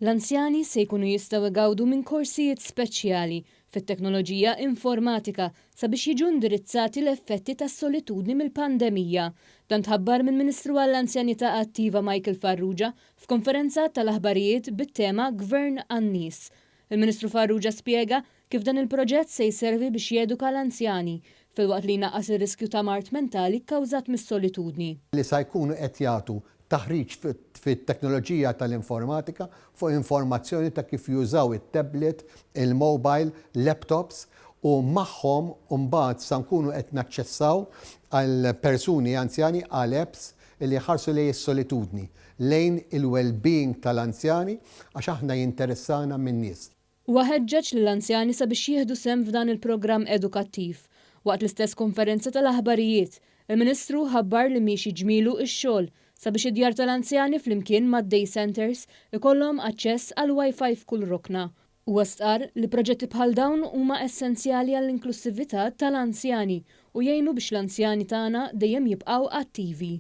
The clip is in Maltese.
L-anzjani se jkunu jistgħu jgawdu minn korsijiet speċjali fit-teknoloġija informatika sabiex jiġu indirizzati l-effetti tas-solitudni mill-pandemija. Dan tħabbar mill-Ministru għall-Anzjanità Attiva Michael Farrugia f'konferenza tal-aħbarijiet bit-tema Gvern għan-Nies. Il-Ministru Farrugia spjega kif dan il-proġett se jservi biex jeduka l-anzjani filwaqt li jnaqqas ir-riskju ta' mard mentali kkawżat mis-solitudni. Li sa jkunu qed jagħtu taħriġ fit-teknoloġija tal-informatika fuq informazzjoni ta' kif jużaw it-tablet, il-mobile, laptops u magħhom mbagħad sa nkunu qed naċċessaw għal persuni anzjani għal apps li jħarsu lejn is-solitudni, lejn il-well-being tal-anzjani għax aħna jinteressana min-nies. Huwa ħeġġeġ lill-anzjani sabiex jieħdu sehem f'dan il-programm edukattiv. Waqt l-istess konferenza tal-aħbarijiet, il-Ministru ħabbar li miexi ġmielu x-xogħol sabiex id-djar tal-anzjani flimkien mad-day centres ikollhom aċċess għal Wi-Fi f'kull rokna. Huwa stqarr li proġetti bħal dawn huma essenzjali għall-inklussività tal-anzjani u jgħinu biex l-anzjani tagħna dejjem jibqgħu attivi.